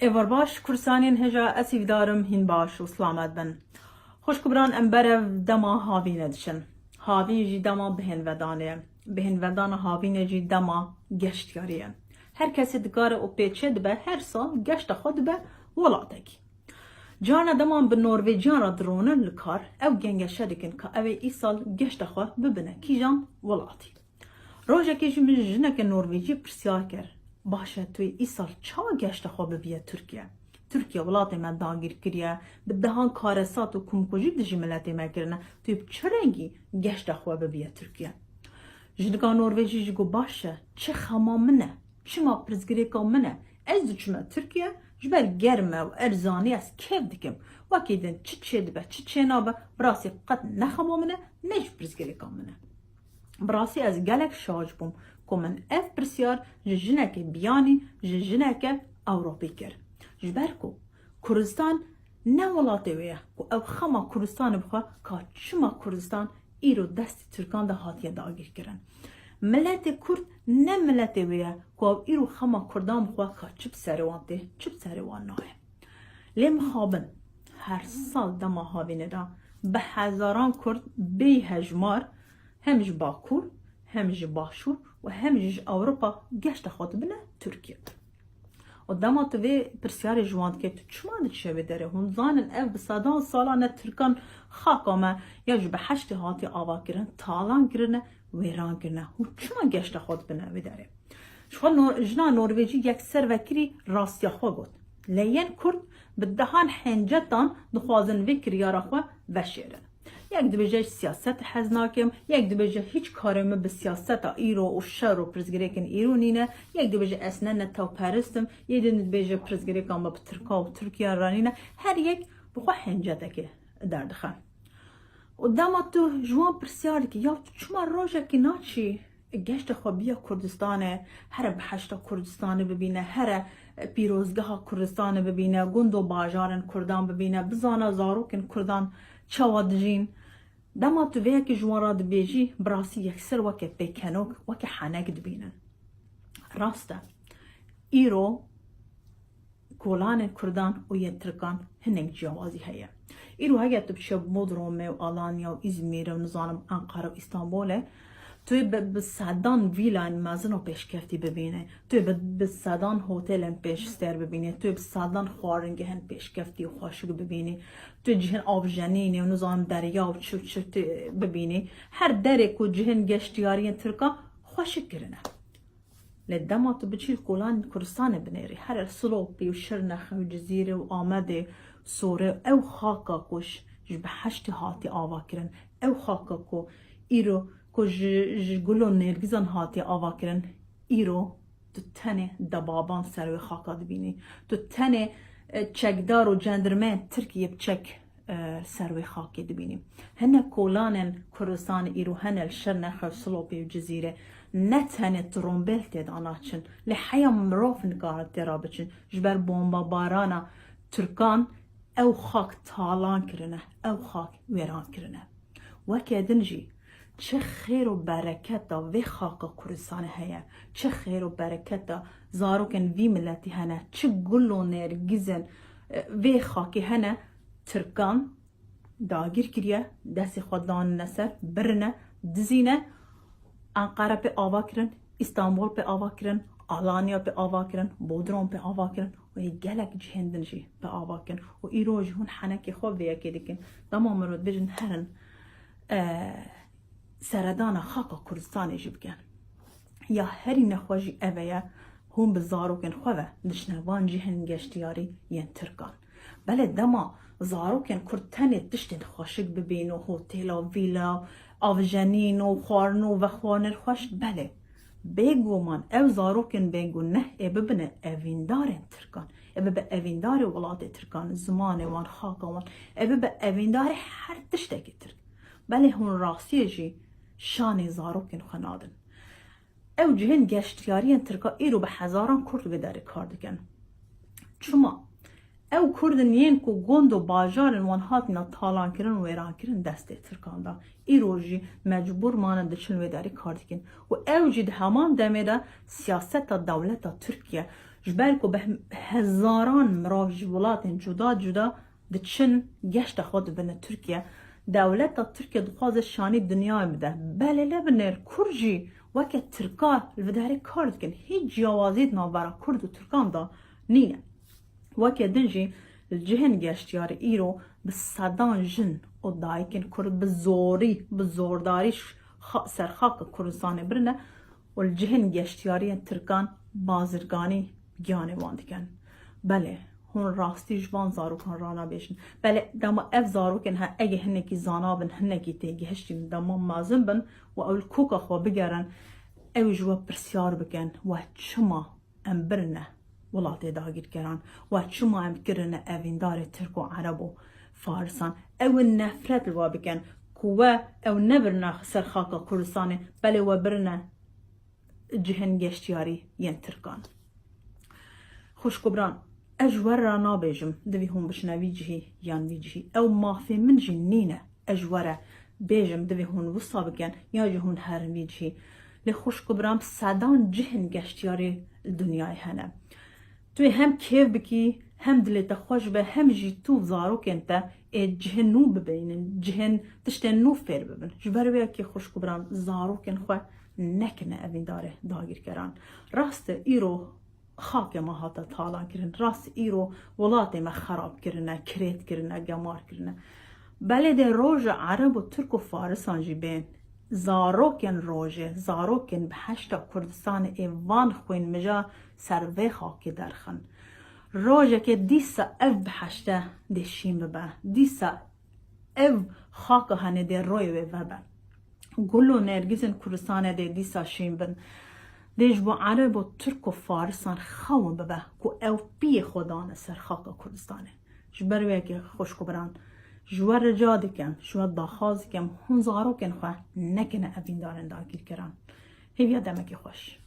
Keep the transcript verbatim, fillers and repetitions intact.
Êvar baş, Kurdistanên hêja, ez hîvdarim hîn baş û silamet bin. Xwişk û biran, em berev dema havînê diçin. Havîn jî dema bihênvedanê ye. Bihênvedana havînê jî dema geştiyarî ye. Her kesê dikare û pêçê dibe, her sal geşta xwe dibe welatekî. Carna dema bi Norvêciyan re dironin li kar, ew gengeşe dikin ka ew ê îsal geşta xwe bibine kîjan welatî. Rojekê jî min ji jineke Norvêcî pirsiyar kir, "Baş e, tu yê îsal çawa geşta xwe bibiye Tirkiye? Tirkiye welatê me dagîr kiriye, bi dehan karesat û komkujî dijî miletê me kirine. Tu yê bi çi rengî geşta xwe bibiye Tirkiye?" Jinika Norvêcî jî got, "Baş e, çi xema min e, çima pirsgirêka min e? Ez diçime Tirkiye, ji ber germ e û erzanî ez kêf dikim. Wekî din çi çêdibe, çi çênabe, bi rastî qet ne xema min e, ne jî pirsgirêka min e." Bi rastî ez gelek şaş bûm ku min ev pirsyar ji jinekê biyanî, ji jineke Ewropî kir. Ji ber ku Kurdistan ne welatê wê ye ku ew xema Kurdistanê bixwe, ka çima Kurdistan îro destê Tirkan de hatiye dagîrkirin. Miletê Kurd ne miletê wê ye ku ew îro xema Kurdan bixwe, ka çi bi serê wan tê, çi bi serê wan nayê. Lê mixabin, her sal dema havînê de bi hezaran Kurd bêyî hejmar hem ji Bakur, hem ji Başûr û hem jî ji Ewropa geşta xwe dibine Tirkiye. Û dema tu vê pirsyarê ji wan dikê, tu çima diçe wê derê? Hûn zanin ev bi sedan sala ne Tirkan xaka me ya ji biheştê hatiye avakirin, talan kirine, wêran kirine. Hûn çima geşta xwe dibine wê derê? Ji xwe nor-, jina Norvêcî yekser vekirî rastiya xwe got. Lê yên Kurd bi dehan hencetan dixwazin vê kiryara xwe veşêrin. Yek dibêje, "Ji siyasetê hez nakim", yek dibêje, "Hîç karê min bi siyaseta îro û şer û pirsgirêkên îro nîne", yek dibêje, "Ez ne netewperist im", yê din dibêje, "Pirsgirêka me bi Tirka û Tirkiye re nîne." Her yek bi xwe hencetekê derdixe. Û dema tu ji wan pirsyar dikî, "Ya tu çima rojekî naçî geşta xwe biya Kurdistanê, here biheşta Kurdistanê bibîne, here pîrozgeha Kurdistanê bibîne, gund û bajarên Kurdan bibîne, bizana zarokên Kurdan çawa dijîn." Dema tu vê yekê ji wan re dibêjî, bi rastî yekser weke pêkenok, weke henek dibînin. Rast e. Îro kolanên Kurdan û yên Tirkan hinek ciyawazî heye. Îro heger tu biçe Bodrumê û Alanya û Îzmîrê û nizanim Enqere û Îstanbulê, tu yê bi, bi sedan vîlayên mezin û pêşkeftî bibînî. Tu yê bi, bi sedan hotelên pêşster bibînî. Tu yê bi sedan xwaringehên pêşkeftî û xweşik bibînî. Tu yê cihên avjenînê û nizanim derya û çi û çi tu bibînî. Her derê ku cihên geştiyariyên Tirkan xweşik kirine. Lê dema tu biçî kolanên Kurdistanê binêrî, here Silopî û Şirnexê û Cizîrê û Amedê, Sorê, ew xaka ku ji, ji biheştê hatiye avakirin, ew xaka ku îro, ku ji, ji gul û nêrgizan hatiye avakirin, îro tu tenê debaban ser wê xaka dibînî. Tu tenê, e, çekdar û cendirmeyên Tirkiyê bi çek e, ser wê xakê dibînî. Hinek kolanên Kurdistanê îro hene li Şirnexê û Silopê û Cizîrê, ne tenê trombêl tê de naçin, lê heya mirov nikare tê re biçin, ji ber bombabarana Tirkan ew xak talan kirine, ew xak wêran kirine. Weke din jî çi xêr û bereketa vê xaka Kurdistanê heye, çi xêr û bereketa zarokên vî miletî hene, çi gul û nêrgizên, e, vê xakê hene, Tirkan dagîr kiriye, destê xwe danine ser, birine, dizîne. Enqere pê ava kirin, Îstanbul pê ava kirin, Alanya pê ava kirin, Bodrum pê ava kirin û yê gelek cihên din jî pê ava kirin. Û îro jî hûn henekê xwe vê yekê dikin. Dema mirov dibêjin herin, e, seredana xaka Kurdistanê jî bikin. Ya herî nexweş jî ev e ye, hûn bi zarokên xwe ve diçine van cihên geştiyarî yên Tirkan. Belê dema zarokên Kurd tenê tiştên xweşik bibîn û hotêla, vîla, avjenîn û xwarin û vexwarinên xweş, belê. Bêguman ew zarokên bêguneh ê bibine evîndarên Tirkan, ê bibe evîndarê welatê Tirkan, zimanê wan, xaka wan, ê bibe evîndarê her tiştekî Tirk. Belê hûn rastiyê jî şanê zarokên xwe nadin. Ew cihên geştiyariyên Tirka îro bi hezaran Kurd vê derê kar dikin. Çima? Ew Kurd in yên ku gund û bajarên wan hatine talankirin û wêrankirin destê Tirkan de, îro jî mecbûr mane diçin wê derê kar dikin. Û ew jî di heman demê de siyaseta dewleta Tirkiye Ji ber ku bi hezaran mirov ji welatên cuda cuda diçin, geşta xwe dibine Tirkiye. Dewleta Tirkiye dixwaze şanî dinyayê bide. Belê ne binêr, Kurd jî weke Tirka li vê derê kar dikin. Hîç ciyawazî di navbera Kurd û Tirkan de nîne. Weke din jî li cihên geştiyarî îro bi sedan jin û dayikên Kurd bi zorî, bi zordarî ş-, xa-, ser xaka Kurdistanê birine û li cihên geştiyariyên Tirkan bazirganî giyanê wan dikin. Belê, hûn rastî ji van zarokan ranabêjin. Belê, dema ev zarokên he, ege hinekî zana bin, hinekî têgihiştî bin, dema mezin bin û ew li koka xwe bigerin, ew ji we pirsyar bikin, we çima em birine welatê dagirkeran? We çima em kirine evîndarê Tirk û Ereb û Farisan? Ew in nefret li we bikin ku we ew nebirine ser xaka Kurdistanê, belê we birine cihên geştiyarî yên Tirkan. Xwişk û biran, ez ji we re nabêjim, divê hûn biçine vî cihî yan vî cihî. Ew mafê min jî nîne. Ez ji we re bêjim, divê hûn wisa bikin, ya jî hûn herin vî cihî. Lê xwişk û biran, sedan cihên geştiyarî li dinyayê hene. Tu yê hem kêf bikî, hem dilê te xweş be, hem jî tu zarokên te ê cihên nû bibînin, cihên tiştên nû fêr bibin. Ji ber wê yekê xwişk û biran, zarokên xwe nekine evîndarê dagirkeran. Rast e, îro xakê me hate talan kirin. Rast, îro welatê me xerab kirine, kirêt kirine, gemar kirine. Belê dê roja Ereb û Tirk û Farisan jî bên, zarokên rojê, zarokên biheşta Kurdistanê ê van xwînmija ser vê xakê derxin. Rojekê dîsa ev biheşte dê şîn bibe. Dîsa ev xaka henê dê royê wê vebe. Gul û nergizên Kurdistanê dê dîsa şîn bin. Dê ji bo Ereb û Tirk û Farisan xewin bibe ku ew piyê xwe dane ser xaka Kurdistanê. Ji ber wê yekê xwişk û biran, ji we rica dikim, ji we daxwaz dikim, hûn zarokên xwe nekine evîndarên dagîrkeran. Hêviya demekê xweş.